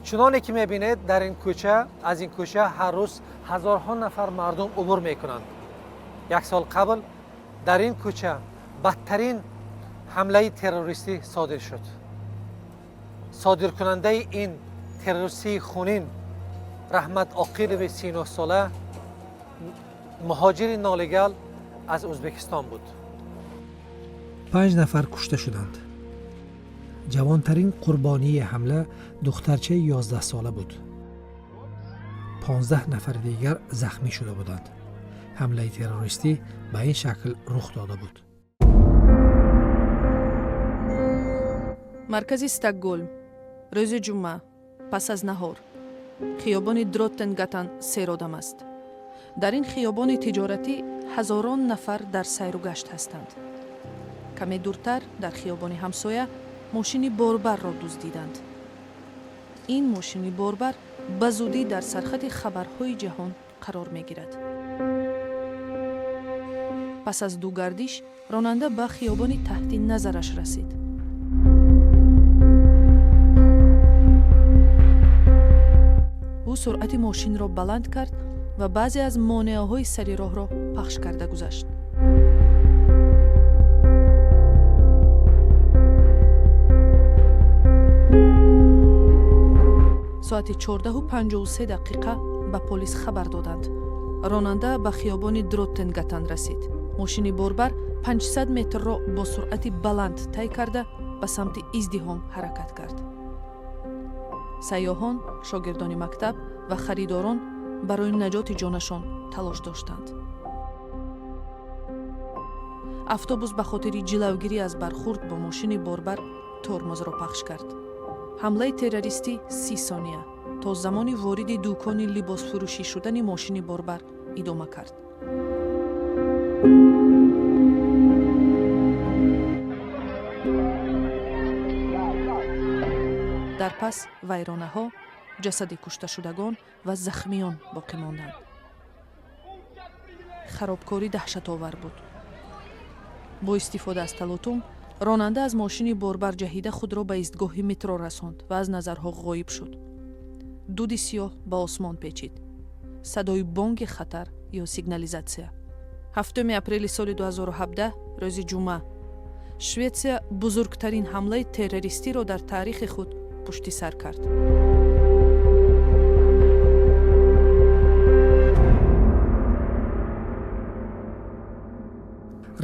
Чуноне ки мебинед, дар ин кӯча, аз ин кӯча ҳар рӯз ҳазорҳо нафар мардум убур мекунанд. Як сол қабл дар ин кӯча бадтарин ҳамлаи террористӣ содир шуд. Содиркунандаи ин террористии хунин Раҳмат Оқилови 39сола, муҳоҷири нолегал аз Ӯзбекистон буд. Панҷ нафар кушта шуданд. Ҷавонтарин қурбонии ҳамла духтарчаи 11сола буд. 15 нафари дигар захмӣ шуда буданд. Ҳамлаи террористӣ ба ин шакл рух дода буд. Маркази Стокголм, рӯзи ҷумъа, пас аз наҳор. Хиёбони Дроттенгатан серодам аст. Дар ин хиёбони тиҷоратӣ ҳазорон нафар дар сайру гашт ҳастанд. Каме дуртар, дар хиёбони ҳамсоя, мошини борбарро дуздиданд. Ин мошини борбар ба зудӣ дар сархати хабарҳои ҷаҳон қарор мегирад. Пас аз ду гардиш ронанда ба хиёбони таҳти назараш расид. Ӯ суръати мошинро баланд кард ва баъзе аз монеаҳои сари роҳро пахш карда гузашт. Соати 14:53 ба полис хабар доданд. Ронанда ба хиёбони Дроттенгатан расид. Мошини борбар 500 метрро бо суръати баланд тай карда, ба самти издиҳом ҳаракат кард. Сайёҳон, шогирдони мактаб ва харидорон барои наҷоти ҷонашон талош доштанд. Автобус ба хотири ҷилавгирӣ аз бархурд бо мошини борбар тормозро пахш кард. Ҳамлаи террористӣ 30 сония, то замони вориди дукони либосфурӯшӣ шудани мошини борбар, идома кард. Дар пас вайронаҳо, ҷасади кушташудагон ва захмиён боқӣ монданд. Харобкорӣ даҳшатовар буд. Бо истифода аз талотум ронанда аз мошини борбар ҷаҳида, худро ба истгоҳи метро расонд ва аз назарҳо ғоиб шуд. Дуди сиёҳ ба осмон печид, садои бонги хатар ё сигнализатсия. 7 апрели соли 2017, рӯзи ҷумъа, Шветсия бузургтарин ҳамлаи террористиро дар таърихи худ пушти сар кард.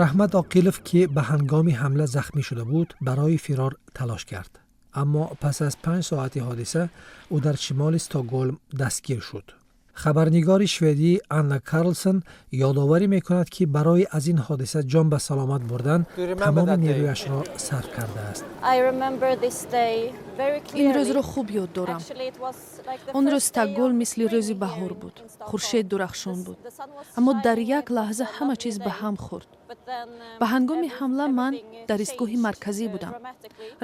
Раҳмат Оқилов, ки ба ҳангоми ҳамла захмӣ шуда буд, барои фирор талош кард, аммо пас аз 5 соати ҳодиса ӯ дар шимоли Стокголм дастгир шуд. Хабарнигори шведӣ Анна Карлсон ёдоварӣ мекунад, ки барои аз ин ҳодиса ҷон ба саломат бурдан тамоми нерӯяшро сарф кардааст. Ин рӯзро хуб ёд дорам. Он рӯз Стокголм мисли рӯзи баҳор буд, хуршед дурахшон буд, аммо дар як лаҳза ҳама чиз ба ҳам хӯрд. Ба ҳангоми ҳамла ман дар истгоҳи марказӣ будам.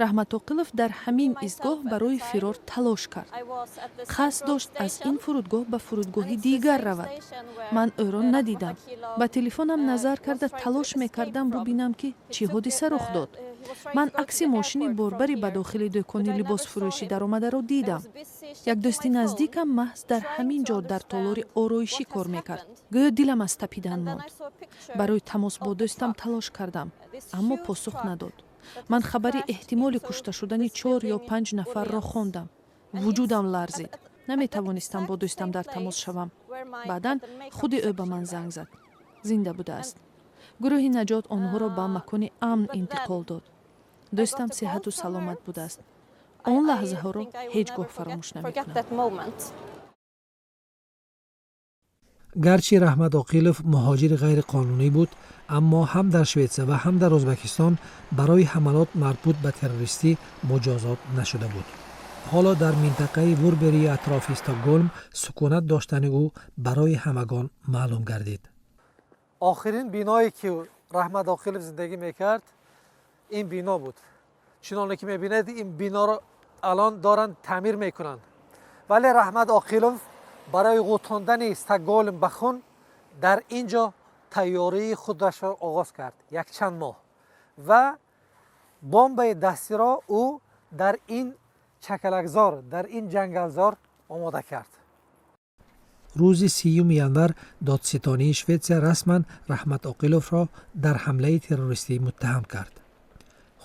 Раҳмат Оқилов дар ҳамин истгоҳ барои фирор талош кард, қасд дошт аз ин фурудгоҳ ба фурудгоҳи дигар равад. Ман ӯро надидам. Ба телефонам назар карда, талош мекардам бубинам, ки чӣ ҳодиса рух дод. Ман акси мошини борбари ба дохили дӯкони либосфурӯшӣ даромадаро дидам. Як дӯсти наздикам маҳз дар ҳамин ҷо дар толори ороишӣ кор мекард. Гӯё дилам аз тапидан монд. Барои тамос бо дӯстам талош кардам, аммо посух надод. Ман хабари эҳтимоли кушта шудани чор ё панҷ нафарро хондам, вуҷудам ларзид, наметавонистам бо дӯстам дар тамос шавам. Баъдан худи ӯ ба ман занг зад, зинда будааст. Гурӯҳи наҷот онҳоро ба макони амн интиқол дод. Дӯстам сиҳату саломат будааст. Он лаҳзаҳоро ҳеҷ гоҳ фаромӯш намекунам. Гарчи Раҳмат Оқилов муҳоҷири ғайриқонунӣ буд, аммо ҳам дар Шветсия ва ҳам дар Ӯзбекистон барои ҳамалот марбут ба террористӣ муҷозот нашуда буд. Ҳоло дар минтақаи Вурберии атрофи Стокголм сукунат доштани ӯ барои ҳамагон маълум гардид. Охирин биное, ки Раҳмат Оқилов зиндагӣ мекард, ин бино буд. Чуноне ки мебинед, ин биноро алон доранд таъмир мекунанд, вале Раҳмат Оқилов барои ғӯтондани Стокголм ба хун дар ин ҷо тайёрии худашро оғоз кард якчанд моҳ ва бомбаи дастиро ӯ дар ин чакалакзор дар ин ҷангалзор омода кард. Рӯзи 30 январ додситонии Шветсия расман Раҳмат Оқиловро дар ҳамлаи террористӣ муттаҳам кард.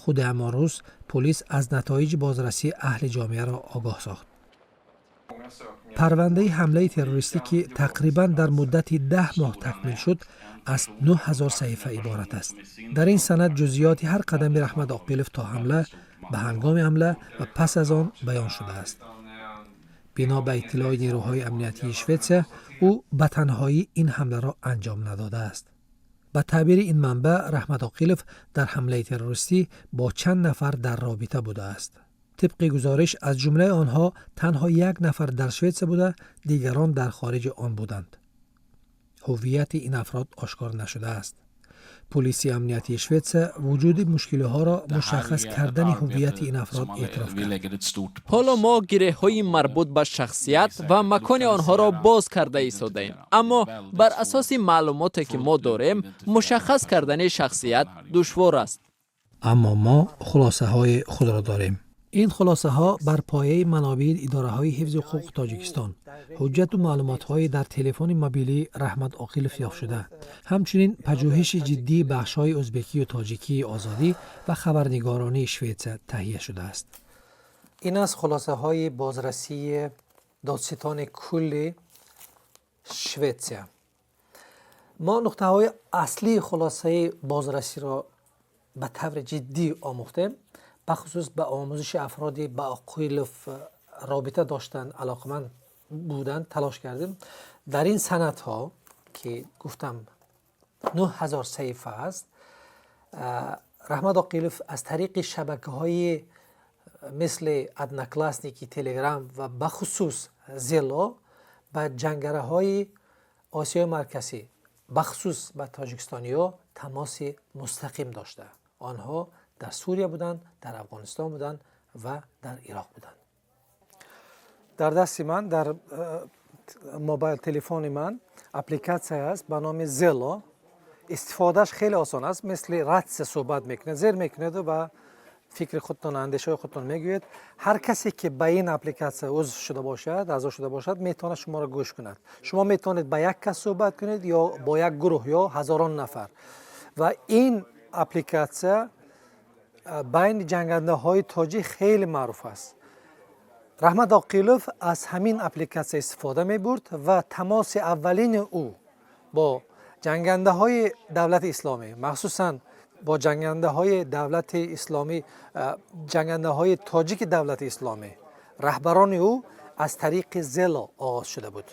Худи ҳамон рӯз полис аз натоиҷи бозрасӣ аҳли ҷомеаро огоҳ сохт. Парвандаи ҳамлаи террористӣ, ки тақрибан дар муддати 10 моҳ такмил шуд, аз 9000 саҳифа иборат аст. Дар ин санад ҷузъиёти ҳар қадами Раҳмат Оқилов то ҳамла, ба ҳангоми ҳамла ва пас аз он баён шудааст. Бино ба иттилои нерӯҳои амниятии Шветсия, ӯ ба танҳоӣ ин ҳамларо анҷом надодааст. Ба таъбири ин манбаъ, Раҳмат Оқилов дар ҳамлаи террористӣ бо чанд нафар дар робита будааст. Тибқи гузориш, аз ҷумлаи онҳо танҳо як нафар дар Шветсия буда, дигарон дар хориҷи он буданд. Ҳуввияти ин афрод ошкор нашудааст. Полиси амниятии Шветсия вуҷуди мушкилиҳоро мушаххас кардани ҳуввияти ин афрод эътироф кард. Ҳоло мо гиреҳҳои марбут ба шахсият ва макони онҳоро боз карда истодаем, аммо бар асоси маълумоте ки мо дорем, мушаххас кардани шахсият душвор аст. Аммо мо хулосаҳои худро дорем. Ин хулосаҳо бар пояи манобеи идораҳои ҳифзи ҳуқуқи Тоҷикистон, ҳуҷҷату маълумотҳои дар телефони мобилии Раҳмат Оқилов ёфтшуда, ҳамчунин пажӯҳиши ҷиддии бахшҳои ӯзбекию тоҷикии Озодӣ ва хабарнигоронии Шветсия таҳия шудааст. Ин аст хулосаҳои бозрасии додситони кулли Шветсия. Мо нуқтаҳои аслии хулосаи бозрасиро ба таври ҷиддӣ омӯхтем, бахусус ба омӯзиши афроди ба Оқилов робита доштанд, алоқаманд буданд, талош кардем. Дар ин санадҳо, ки гуфтам 9000 саҳифа аст, Раҳмат Оқилов аз тариқи шабакаҳои мисли Одноклассники, Телеграм ва бахусус Зело ба ҷангараҳои Осиёи Марказӣ, бахусус ба тоҷикистониҳо тамоси мустақим дошта. Онҳо дар Сурия буданд, дар Афғонистон буданд ва дар Ироқ буданд. Дар дасти ман, дар мобайл телефони ман аппликатсия аст ба номи Зело. Истифодааш хеле осон аст, мисли ратсия суҳбат мекунед, зер мекунеду ба фикри худтон, андешаҳои худтон мегӯед. Ҳар касе ки ба ин аппликатсия узв шуда бошад, аъзо шуда бошад, метавонад шуморо гӯш кунад. Шумо метавонед ба як кас суҳбат кунед ё бо як гурӯҳ ё ҳазорон нафар. Ва ин аппликатсия байни ҷангандаҳои тоҷик хеле маъруф аст. Раҳмат Оқилов аз ҳамин аппликатсия истифода мебурд ва тамоси аввалини ӯ бо ҷангандаҳои Давлати Исломӣ, махсусан бо ҷангандаҳои Давлати Исломӣ, ҷангандаҳои тоҷики Давлати Исломӣ, раҳбарони ӯ, аз тариқи Зело оғоз шуда буд.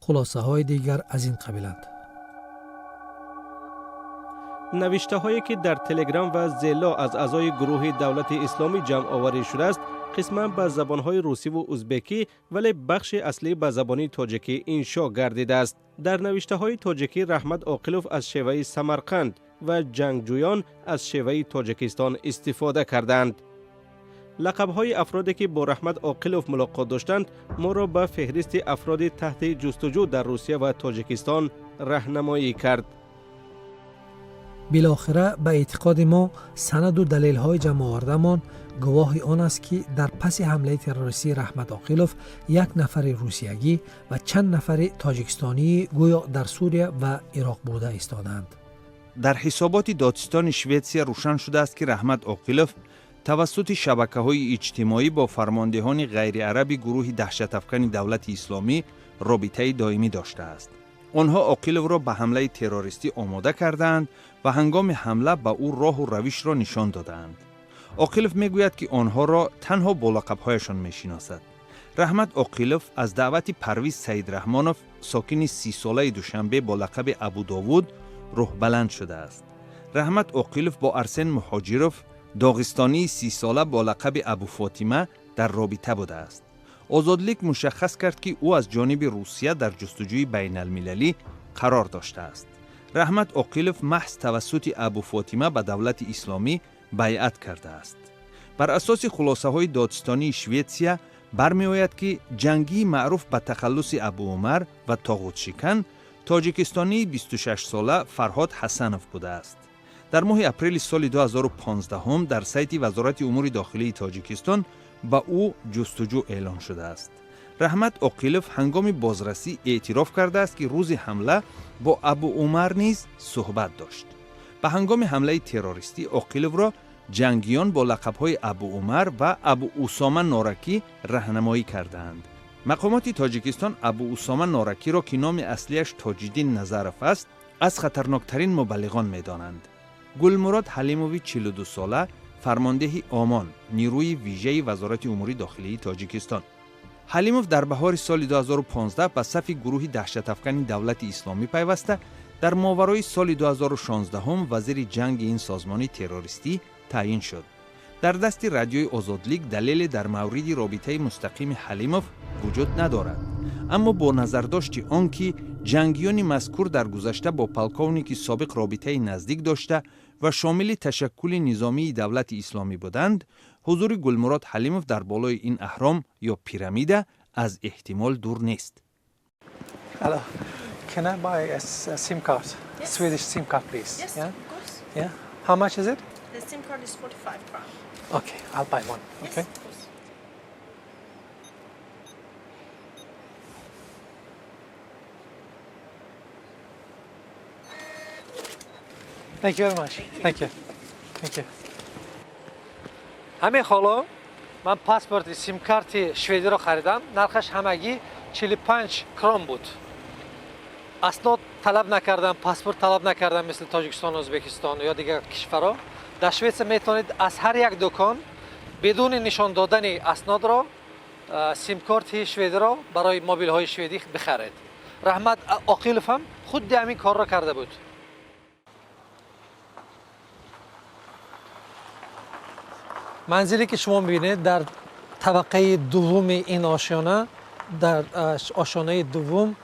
Хулосаҳои дигар аз ин қабиланд. Навиштаҳое ки дар Телеграм ва Зело аз аъзои гурӯҳи Давлати Исломӣ ҷамъоварӣ шудааст, қисман ба забонҳои русиву узбекӣ, вале бахши аслӣ ба забони тоҷикӣ иншо гардидааст. Дар навиштаҳои тоҷикӣ Раҳмат Оқилов аз шеваи Самарқанд ва ҷангҷӯён аз шеваи Тоҷикистон истифода кардаанд. Лақабҳои афроде ки бо Раҳмат Оқилов мулоқот доштанд, моро ба феҳристи афроди таҳти ҷустуҷӯ дар Русия ва Тоҷикистон раҳнамоӣ кард. Билохира, ба эътиқоди мо, санаду далелҳои ҷамъовардамон гувоҳи он аст, ки дар паси ҳамлаи террористии Раҳмат Оқилов як нафари русиягӣ ва чанд нафари тоҷикистонии гӯё дар Сурия ва Ироқ буда истодаанд. Дар ҳисоботи додситони Шветсия рӯшан шудааст, ки Раҳмат Оқилов тавассути шабакаҳои иҷтимоӣ бо фармондеҳони ғайриараби гурӯҳи даҳшатафкани Давлати Исломӣ робитаи доимӣ доштааст. Онҳо Оқиловро ба ҳамлаи террористӣ омода кардаанд ва ҳангоми ҳамла ба ӯ роҳу равишро нишон додаанд. Оқилов мегӯяд, ки онҳоро танҳо бо лақабҳояшон мешиносад. Раҳмат Оқилов аз даъвати Парвиз Саидрахмонов, сокини 30-солаи Душанбе бо лақаби Абудовуд, рӯҳбаланд шудааст. Раҳмат Оқилов бо Арсен Муҳоҷиров, доғистонии 30-сола бо лақаби Абуфотима, дар робита будааст. Озодлик мушаххас кард, ки ӯ аз ҷониби Русия дар ҷустуҷӯи байналмилалӣ қарор доштааст. Раҳмат Оқилов маҳз тавассути Абуфотима ба Давлати Исломӣ байъат кардааст. Бар асоси хулосаҳои додстонии Шветсия бармеояд, ки ҷангии маъруф ба тахаллуси Абуумар ва Тоғутшикан тоҷикистонии 26-сола Фарҳод Ҳасанов будааст. Дар моҳи апрели соли 2015 дар сайти Вазорати умури дохилии Тоҷикистон Ба ӯ ҷустуҷӯ эълон шудааст. Раҳмат Оқилов ҳангоми бозрасӣ эътироф кардааст, ки рӯзи ҳамла бо Абу Умар низ суҳбат дошт. Ба ҳангоми ҳамлаи террористӣ Оқиловро ҷангиён бо лақабҳои Абу Умар ва Абу Усома Норакӣ раҳнамоӣ кардаанд. Мақомоти Тоҷикистон Абу Усома Норакиро, ки номи аслияш Тоҷиддин Назаров аст, аз хатарноктарин мубаллиғон медонанд. Гулмурод Ҳалимови 42сола, фармондеҳи ОМОН, нерӯи вижаи Вазорати умури дохилии Тоҷикистон. Ҳалимов дар баҳори соли 2015 ба сафи гурӯҳи даҳшатафкани Давлати Исломӣ пайваста, дар моварои соли 2016 вазири ҷанги ин созмони террористӣ таъйин шуд. Дар дасти Радиои Озодлик далеле дар мавриди робитаи мустақими Ҳалимов вуҷуд надорад, аммо бо назардошти он ки ҷангиёни мазкур дар гузашта бо полковники собиқ робитаи наздик дошта ва шомили ташаккули низомии Давлати Исломӣ буданд, ҳузури Гулмурод Ҳалимов дар болои ин аҳром ё пирамида аз эҳтимол дур нест. Hello. Can I buy a SIM card? Yes. Swedish SIM card, please. Yes, Yeah? of course. Yeah. How much is it? The SIM card is 45 crown. Okay, I'll buy one. Yes, Okay. of course. Thank you very much. Thank you. Thank you. Ҳамин ҳоло ман паспорти симкарти шведиро харидам. Нархаш ҳамагӣ 45 крон буд. Аснод талаб накардам, паспорт талаб накардам, мисли Тоҷикистон, Ӯзбекистон ё дигар кишварҳо. Дар Шветсия метавонед аз ҳар як дукон бидуни нишон додани аснодро симкорти шведиро барои мобилҳои шведӣ бихаред. Раҳмат Оқилов ҳам худди ҳамин корро карда буд. Манзиле ки шумо мебинед, дар табақаи дуввуми ин ошёна, дар ошёнаи дуввум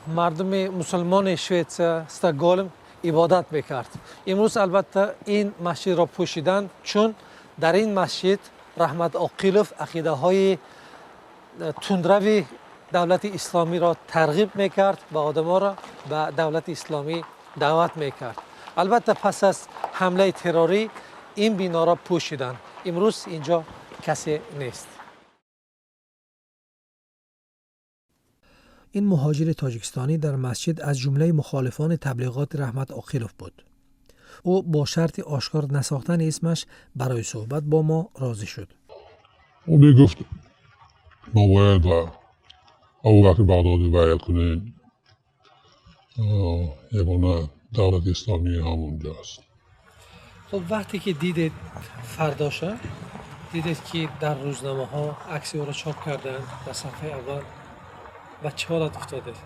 мардуми мусулмони Шветсия, Стокголм ибодат мекард. Имрӯз албатта ин масҷидро пӯшиданд, чун дар ин масҷид Раҳмат Оқилов ақидаҳои тундрави Давлати Исломиро тарғиб мекард ва одаморо ба Давлати Исломӣ даъват мекард. Албатта, пас аз ҳамлаи террорӣ ин биноро пӯшиданд. Имрӯз инҷо касе нест. Ин муҳоҷири тоҷикистонӣ дар масҷид аз ҷумлаи мухолифони таблиғоти Раҳмат Оқилов буд. Ӯ бо шарти ошкор насохтани исмаш барои суҳбат бо мо розӣ шуд. Ӯ мегуфт, мо бояд ба Абубакр Бағдодӣ байъат кунем, ягона давлати исломӣ ҳамонҷо аст. Хуб, вақте ки дидед, фардоша дидед, ки дар рӯзномаҳо акси ӯро чоп карданд дар сафҳаи аввал, ба чӣ ҳолат уфтодед?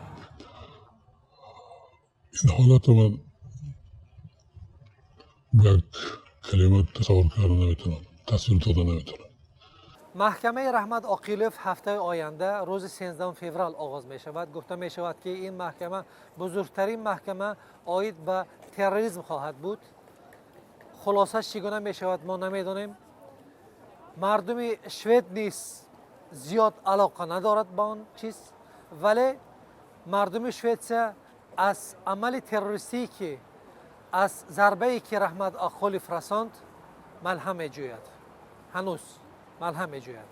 Ин ҳолатро ман бо як калима тасаввур карда наметавонам, тасвир дода наметавонам. Маҳкамаи Раҳмат Оқилов ҳафтаи оянда, рӯзи 13 феврал оғоз мешавад. Гуфта мешавад, ки ин маҳкама бузургтарин маҳкама оид ба терроризм хоҳад буд. Хулосаш чӣ гуна мешавад, мо намедонем. Мардуми швед низ зиёд алоқа надорад ба он чиз, вале мардуми Шветсия аз амали террористие, ки аз зарбае, ки Раҳмат Оқилов расонд, малҳам меҷӯяд, ҳанӯз малҳам меҷӯяд.